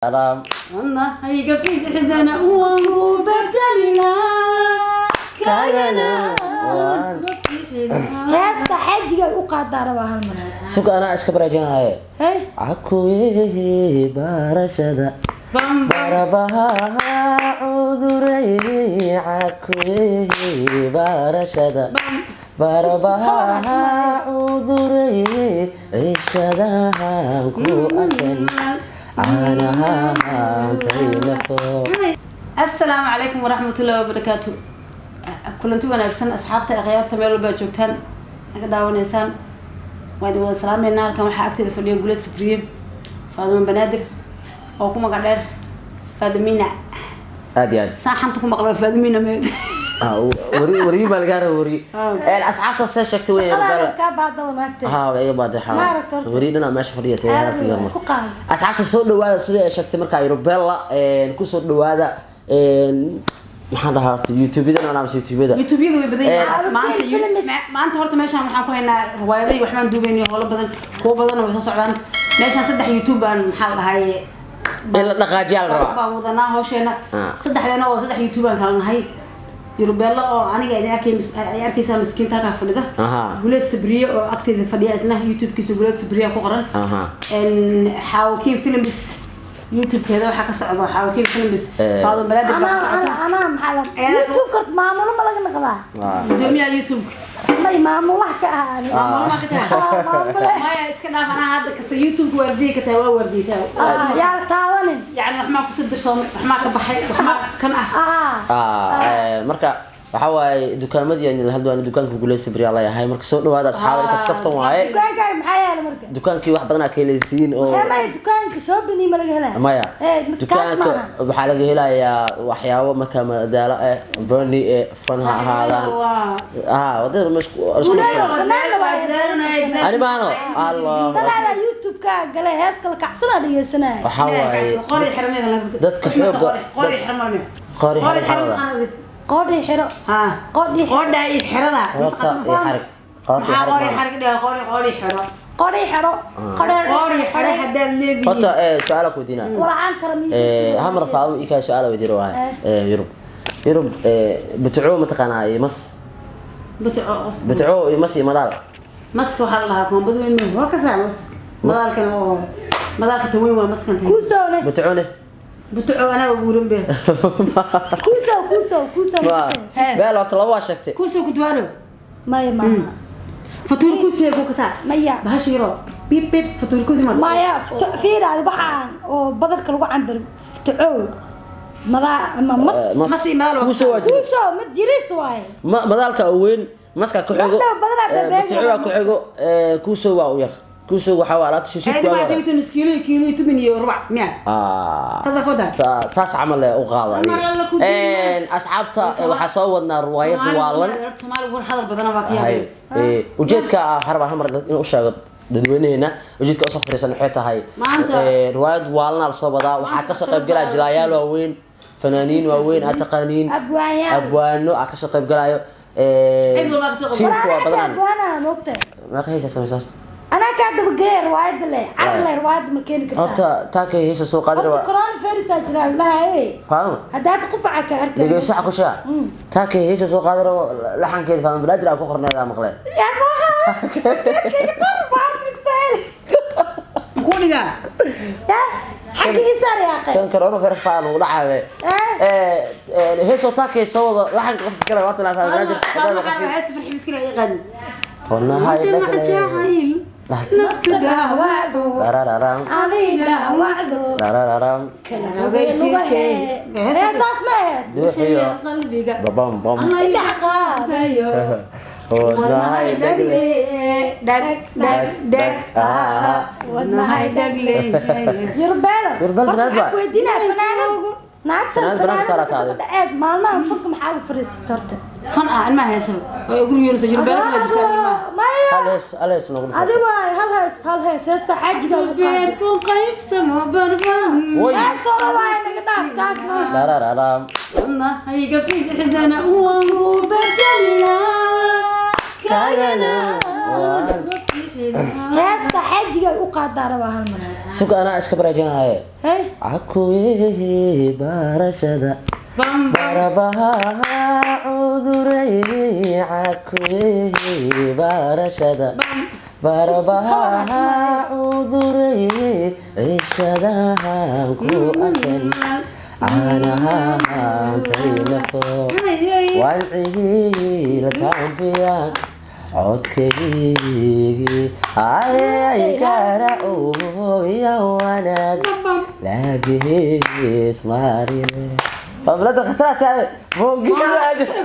Wadnahayga bidixdana waan ku bedelaa, kaagana waan. Heesta xaajiga u qaadaa rabaa hal mar. Suka, anaa iska baraajinahaye. Hey. Cakuye barashada barabaha cuduray, cakuye barashada barabaha cuduray, cishadahan ku arkan caanahaantay nafto. Asalaamu calaykum waraxmatullahi wabarakaatu. Kulanti wanaagsan, asxaabta, akhyaarta, meel walba aad joogtaan, naga daawanaysaan, waan idin wada salaameynaa. Halkan waxaa agteeda fadhiya Guleed Sabriye, Faadimo Banaadir oo ku magac dheer Faadimina. Aad iyo aad. Saan xanta ku maqla Faadimina meed. Wari wari baa lagaa raba wari. Asxaabta see sheegtay wey. Shaqadaada kaa baadada maagtay. Ha, waa iga baatay. Ma aragto horta. Wari dhanaa meesha fadhiya see hadalka yar ku qaad. Asxaabta, soo dhawaada. Sida ay sheegtay markaa Yurubella, kusoo dhawaada, maxaan dhahaa horta, YouTube-yada anaa mise YouTube-yada? YouTubeyada way badan yihiin. Maanta maanta maanta horta meeshaan waxaan ku haynaa riwaayado iyo waxbaan duubaynay, howlo badan, kuwo badanna way soo socdaan. Meeshaan saddex YouTube baan, maxaa la dhahay, in la dhaqaajiyaa la rabaa. Baan wadanaa hawsheena. Saddexdeena oo saddex YouTube aan kala nahay: Yurubello oo aniga idin arkay, ay arkaysaa miskiinta halkaa fadhida, Guleed Sabriye oo agteeda fadhiya, isna YouTube-kiisa Guleed Sabriye ku qoran, Xaawakiin Films YouTube-keeda waxaa ka socdo Xaawakiin Films, Faado Balaadir baa ka anaa socota. Anaa maxaa la YouTube korta maamulo ma laga naqdaa? Gudoomiyaha YouTube. May, maamulaha ka ah ani. Maamulaha ka tahay? Ah, maamule. Maya, iska dhaaf. Anaa hadda kasta YouTube waardiye ka tahay, waa waardiyeysaa. Ah, yaa la taabanin. Yacni waxmaa kusoo dirsoomay, waxmaa ka baxay, waxmaa kan ah. Marka waxaa waaye dukaamadii aan la hadlo, dukaanka Guleed Sabriya leeyahay. Marka soo dhawaada, asxaaba, intaas kaftan waaye. Dukaankaaga maxaa yaala marka? Dukaankii wax badan aa ka helaysiin oo Maya, dukaanka shopping ma laga helaa? Maya. Eh, mas kaas Dukaanka maaha. waxaa laga helayaa waxyaabo marka madadaalo eh, funny eh, fun ha ahaadaan. Waa ah wadada ani maano Allah. Dalaala YouTube-ka gale, hees kala kacsanaa dhegeysanaya. Waxaa waaye qori xirmeeda. Dadka xoogga- qori xirmar. Qori qori xirmada. xirmar. Qoodhi xiro. Ha. Qoodhi xiro. Qodha iyo xirada. Qoorta iyo xarig, qoorta iyo maxaa qori xarig. Xarig dhiga, qori, qori xiro. Qoodhi xiro, qoodhi. Qori xiro haddaad leedihiin. Horta su-aala ku weydiinaa. Walacaan kara miisha. Hamar faado ikaa su-aala weydiina waaye. Yurub, Yurub, butco mataqaanaa iyo mas? Butco qof. Butco iyo mas iyo madaal. Maska waxaa la dhahaa koombad weyn, ma waa ka saa mas madaalkan oo madaalka tan weyn waa maskan tan. Kuusowne. Butcone. Butco anaa guuran be. Kuusow, kuusow, kuusow. Beel horta laba waa sheegtay. Kusoo ku duwaaro. Maya, maaha. Fatuur kusee ku kasaa. Maya. Bahasha yaro bip bip, fatuur kusi mar. Maya, fiiraadi waxaan oo badarka lagu cambaro, ftucow, madaa ama mas. Mas iyo madaal waa Kuusoo waa jira. Kuusow ma jiris waaye. Madaalka oo weyn, maska ku xigo. Wax badanaa bebeeg. Butco waa ku xigo, kuusoo waa u yar. Kuusoo waxaa waa alaabta shishidka. Ayadu waa waxaa yar. sheegaysa nus kiilo iyo kiilo iyo toban iyo rubac miya? Saas baa ka wadaa. Saas camal u qaada. Mar alla ku diina. Asxaabta, waxaa soo wadnaa ruwaayad waalan. Soomaaligu war hadal badana baa ka Hay. yaabay. Ujeedka ah waxaan rabaa hal mar inuu u sheego dadweynaheena ujeedka usoo fadhiisan waxay tahay Maanta- riwaayad waalana lasoo wadaa. Waxaa kasoo qayb galaya jilaayaal waaweyn, fanaaniin waaweyn aad taqaaniin. Abwaanyaal. Abwaano aa kasoo qayb galaayo. Cid walbaa kasoo qayb Tiimka waa badanaan. Abwaana moogtahay. Meeqa heesa samaysaa? Anaa kaa dabageeya riwaayadda le, carle riwaayadda ma keeni kartaa? Horta taakay heesa soo qaadi horta rabaa. Coronavirus aa jira lahaye. Faamo. Haddaad qufaca ka arkay. Dhegeyso, waxa ku sheega taakay heesa soo qaadi rabo, laxankeeda Faamo Banaadir aa ku qorneed aa maqleen. Yaa soo qaada kor baatrigsael. Muxuu dhigaa? Ya xagga isaar yaaqay. Kan coronavirus baa lagu dhacaabe. Heesoo taakay soo wado, laxanka qofka kale waa tanaa Faamo Banaadir hadaa maqashin. Heesta farxi biskila ii qaadi. Wadnaha Dhinaca jacayl nafta dhaawacdo. Darararam. Ani dhaawacdo. Darararam. Kala rogay jirkay. Heesaas ma ahayd. Duuxiyo. Qalbiga. Babam bam. Indhaha qaadayo. Wadnahay dhagle. Dhag dhag dhag, wadnahay dhagle. Yurbeelo. Yurbeelo fanaanad Horta waay. waxaan ku weydiinaya fanaanad naagtan. Fanaanad banaanka Fanaanad taalaa taade. dhaceed maalmahan fanka maxaa ugu fariisata horta? Fan ah ilmaha heesa oo ugu riyoonaysa Yurbeelo kala jirta ilmaha. Maya. Hal hees, hal hees noogu dhufo. Adi waay, hal hees, hal hees, heesta xaajiga ugu qaada. Beerku qaybsamo barban. Woy. Hees oo waay, naga dhaaf taas maaha. Darararam. Wadnahayga bidixdana waan ku bedelaa, kaagana Heesta xajiga u qaadaa rabaa hal mar. Suga, anaa iska baraajinahaye. Hey. Cakuye barashada barabaha cuduray, cakuye barashada barabaha cuduray, cishadahan ku akan caanahan nato wanciilkaambiyaan codkaygii ayay gaara ooya wanaag laagiis maarine. Fablada khataraad boongisa jirta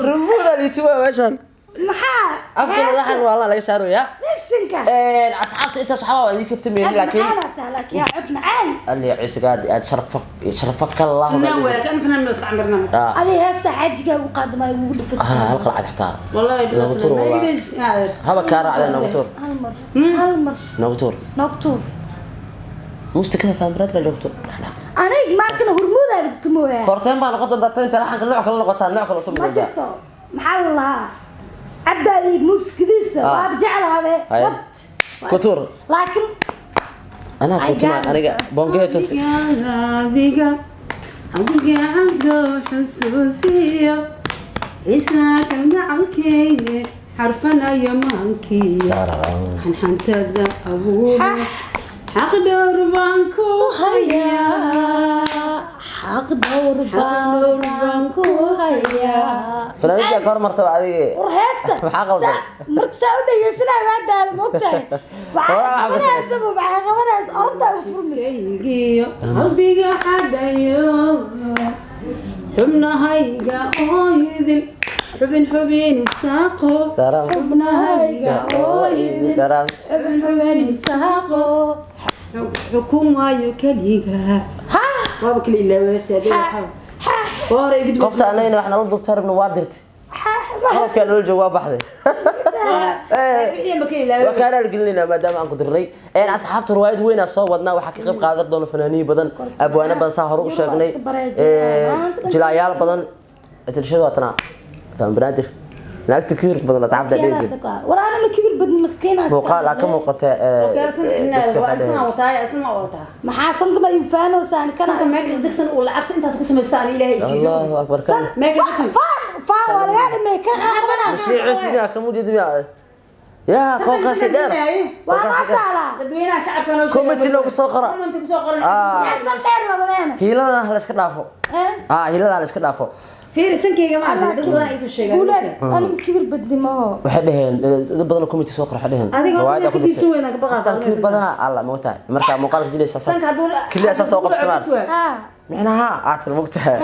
rumbuda lituba meeshan. Maxaa? Afka laxan waa la laga saaraya. Bisinka. Asxaabta intaas waxaa waa idin kaftameeyay, laakiin macaan taa, laakiin yaa cod macaan. Alli ciisiga aad sharfa sharfaka Allah. فنان ولا كان فنان ما استعمرنا. Adi heesta xajiga u qaada ma ugu dhufatay? Hal qalcad xataa. والله. Noogu tuur. ما والله. يقدر هذا. Haba kaa raacda, noogu tuur. Hal mar, hal mar. Noogu tuur. Noogu tuur. Mustakada faamiraad la noogu tuur. Aniga markana hurmuudaa tumooyaa. Forteen baa noqon doontaa inta laxanka nooc kale noqotaa, nooc kale tumi Ma doontaa. jirto. Maxaa la lahaa, cabdaadi muusikadiisa waaba jeclahabe. Haye. Wad. Ku tuur. Laakiin anaa Ay, ku tuma aniga gaadaysa. boongehe turti. Adiga adiga cabdo xusuusiyo ciisaa kalgacalkeyne xarfanayo maankiyo xanxantada abuur, xaq dhowr baan ku hayaa. Xaq dhowr baan ku hayaa. Fanaanida ka hormarta waa adige. War heesta. Maxaa qaldan? Marka saa u dhegeysanaya waa daala, maogtahay? Waxaa Waa qabanaysa, waxaa qabanaysa orda u furmaysa. Kaygiyo qalbiga xadhayo, xubnahayga oo idil, xubin xubin saaqo. Daram. Xubnahayga oo idil. Daram. Xubin xubin saaqo, xukumaayo keliga. Ha. Waaba kala ilaaway ha. hore. Qofta anagana wax nala dubta rabna waa dirtay. Ha. Qofkaa nala jooga waa baxday. Waa kaana gelinayna maadaama aan ku dirnay. Asxaabta, riwaayad weyn aan soo wadnaa, waxaa ka qayb qaadan doona fanaaniin badan, abwaano badan, saa hore u sheegnay, jilaayaal badan. Tilshadu waa tanaa faan banaadir, naagta kibir badan asxaabta dhegeysa. War ana ma kibir badni, maskiina. Muuqaal aa ka muuqata dadka waxaa dheheen. Maxaa sanka ma ifaanoosaan kana? Allahu akbar kan. Faan faan waa lagaa dhimay kan qabanaa. Mashiicu sidii ka mujid yaa qooqaasi dheer. Waa noo taalaa. Comment loogu soo qora. Xasan dheer labadeena. Hiiladana ha la iska dhaafo. Eh? Hiilada ha la iska dhaafo. Guulaad aniga kibir badni maho. Waxay dhaheen dad badan oo comment soo qora, waxay dhaheen Adiga horta riwaayadda inaad ku ka diibsan jirtay. weynaa ka baqaata. Kibir badanaa alla mogtahay marka muuqaalka jilaysa keliya saas oo qabsamaan. Ha. Micnaha aad tiri mogtahay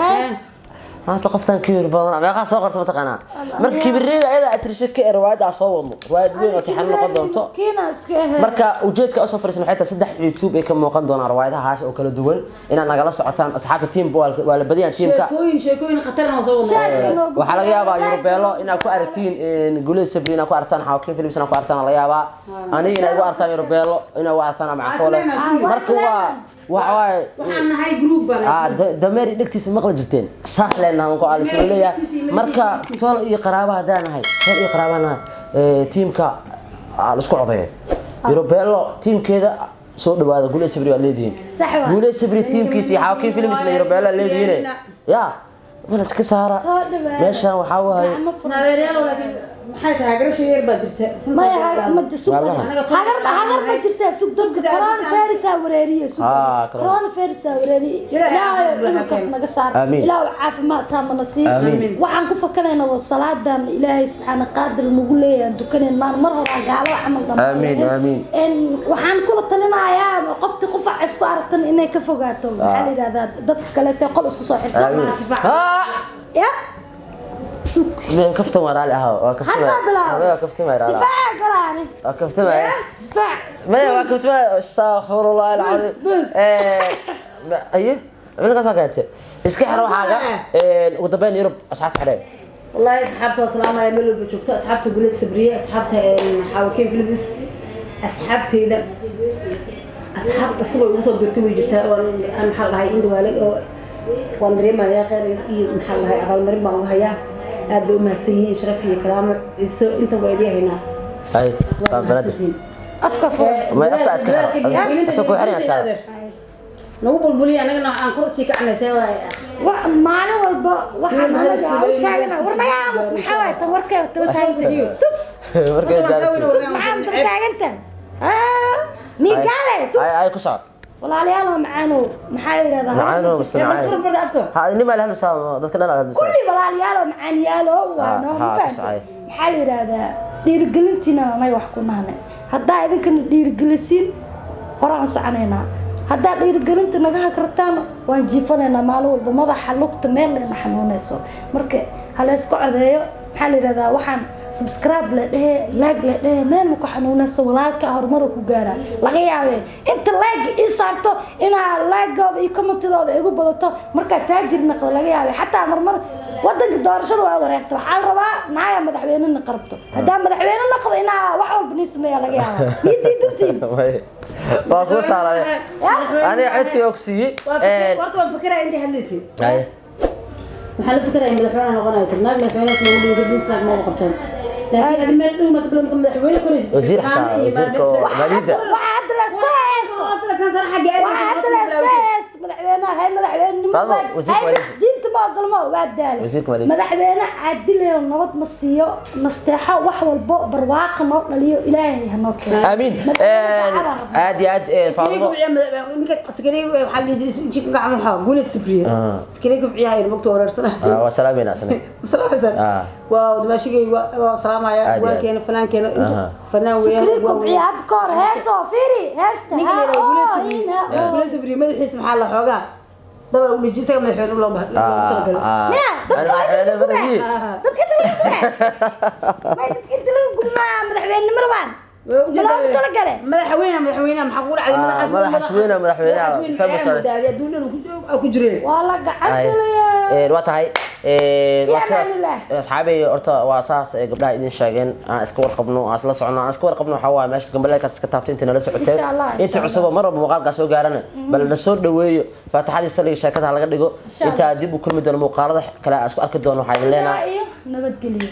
maanta qoftan kibir badan meeqaa soo qorta mataqaanaa? Marka kibireeda ayada atrisho ka ee riwaayadda aan soo wadno, riwaayad weyn oo taxan noqon doonto. Maskiina iska ahe. Marka ujeedka usoo fariisan waxay tahay saddex YouTube ay ka muuqan doonaan riwaayadahaas oo kala duwan inaad nagala socotaan asxaabta. Team waa la badiyaan teamka. Sheekooyin khatarna waa soo wadnaa. Shaarka noogu. Waxaa laga yaabaa Yurubeelo inaad ku aragtiin, Guuley Sabri inaad ku aragtaan, Xawaakiin Philips inaad ku aragtaan laga yaabaa, aniga inaad igu aragtaan, Yurubeelo inaad igu aragtaan ama Cakoole. Marka waa waxa waaye Waxaan nahay group baan. Dameer dhegtiisa maqli jirteen, saas leenahay ku alisla leeyahay. Marka tol iyo qaraaba haddaan nahay, tol iyo qaraaba nahay, tiimka la isku codeeyo. Yurubeelo tiimkeeda soo dhawaada, Guuley Sabri waa leedihiin. Sax waa. Guuley Sabri tiimkiisa iyo Xawaakiin Philips la Yurubeelo leedihiin ya bal iska saara. Soo dhawaada. Meeshan waxaa waaye Gacmo furan. Adeeryaalow, laakiin maxay tahay garasha yar baa jirta. Maya, ma sug. Maalmahan. Hagar hagar ma jirtaa, sug dadka corona virus aa wareeriye, sug. Ah, corona. Corona virus aa wareeriye. Ilaahay Ilaahay caafimaad cudurkaas ha naga saar. Aamiin. Ilaahay caafimaad taamana sii. Aamiin. Waxaan ku fakanaynaa waa salaadan Ilaahay subxaana qaadir nagu leeyahay aan tukanayn maan mar hore aan gaalo camal dhammaan. Aamiin, aamiin. En waxaan kula talinayaa qofti qufac isku aragtan inay ka fogaato, maxaa la yidhahdaa, dadka kaleete qol isku soo xirto. Aamiin. Ya sug. Kaftan waa raali ahaa, waa kaftan. Hadda bilaawday. Waa kaftan, waa raali ahaa. Difaaca galaani. Waa kaftan. Difaac. maya, waa kaftan, astaghfirullah alcazim. Bus, bus. Aye, markaas waa keentay iska xiro waxaaga. Ugu dambeyn Yurub asxaabta xidheen. والله أصحابته وسلامة يا ملو بشوفته، أصحابته قلت سبرية، أصحابته حاوكين فيلبس، أصحابتي إذا أصحاب أسبوع وصل برتوي جرتها وأنا محل هاي إندو هالك وأنا دريما يا خير محل هاي أبال مريم ما هيا. Aad bay u mahadsan yihiin, sharaf iyo karaamo, ciso inta waa idii haynaa. Ay Waa waa baladir. mahadsantihiin. Afka furan. Ma afka iska xiro. Asoo ku xiran iska xiro. Nagu bulbuliya, anagana aan kursi kacnay, see waay. Maalin walba waxaan Meel anaga meel u taagana war naga aamus. Maxaa waay tan warkeeda daba taaganta? Sug. Markay gaarsiiso. Sug, maxaa daba taaganta? Miigaale sug. Ay ay, ku soco. Walaalayaal, waa macaanow, maxaa la yidhahdaa? Macaanow mise macaan? Fur barda afka. Ha, nima la hadlaysaa, dadka dhan aad hadlaysaa. Kulli walaalayaal oo macaanyaalo waa noo ha, ma fahamtay? saxay. Maxaa la yidhahdaa, dhiirigelintiina anay wax ku nahnay. Haddaa idinkana dhiirigelisiin, horaan u soconaynaa. Haddaa dhiirigelinta naga hagrataan, waan jiifanaynaa maalin walba, madaxa lugta meel layna xanuunayso. Marka ha la isku codeeyo. Maxaa la yidhahdaa, waxaan subscribe la dhehe, like la dhehe, meel ma ku xanuunayso. Walaalka horumar ku gaaraa. Laga yaabee inta like ii saarto inaa like-gooda iyo commentidooda igu badato markaa taajir naqdo. Laga yaabee xataa marmar wadanka doorashada waa wareerta. Waxaa la rabaa naaya madaxweyne naqarabto. Haddaa madaxweyne naqdo, inaa wax walba nii sameeya laga yaaba. Mii diidantiin? Waa kuu saaray aniga codkii oo ku siiyey. Horta waan fikiraya inta hadlaysay. Ay. Waxaa la fikiraya madaxweyne noqonayo, tirnaag madaxweyne lagu dhigo dinsaak ma qabtaan, laakiin adi meel dhow ma ka bilow madaxweyne koraysid. Wasiir xataa, wasiirka oo maaliyadda. Waxaa hadda la isku haysto, waxaa hadda la isku haysto madaxweynaha hay madaxweynenimo Faadmo, wasiirka hay maaliyadda. Diinta ma ogolmo, waa daalay. Wasiirka maaliyadda. Madaxweyne caadileyo, nabad ma siiyo, nasteexo, wax walbo barwaaqa noo dhaliyo, Ilaahay ha noo keeno. Aamiin. Madaxweyne daacad aan rabnaa. Aad iyo aad, Faadmo. Ninka askari waxaa la dhihi jiray gacmaha Guuleed Sabriye, askari kubciyaha iyo mugta wareersana. Waa salaamayna asna. Salaam. Waa dumaashigay, waa salaamaya. Aad iyo aad. Waankeena fanaankeena inta fanaan weeyaan. Sikrii kubciya hadda ka hor heesoo fiiri heesta. Ninka la ha yidhahdo Guuleed oo Sabriye, in ha oo. Guuleed Sabriye madaxiisa maxaa la xoogaa daba u dhiji isaga madaxweyne loo talagalay. Miya dadka inta laga gubaa, dadka inta laga gubaa, may dadka inta laga gubaa madaxweynenimo rabaan loogu talagalay. Madaxweyne, madaxweyne maxaa kugu dhacday? Madaxaas weyna, madaxweynaha famous ah. Madaxaas adduun dhan ku jireen. Waa la gacan gelayaa. Waa tahay, waa Fi sidaas. amaanillah. Asxaabey, horta waa saas ay gabdhaha idin sheegeen. Aan iska warqabno, aan isla socono, aan iska warqabno. Waxaa waaye meesha gambaleelkaas iska taabtay inta nala socoteen. Insha Allah, inta insha cusub oo mar walba muuqaalkaa soo gaarana, bal na soo dhaweeyo, faataxadii saliga sheekada ha laga dhigo. Insha Allah. Intaa dib u kulmi doono, muuqaalada kale aan isku arki doono, waxaa idin Sidaa leenahay iyo nabadgelyo.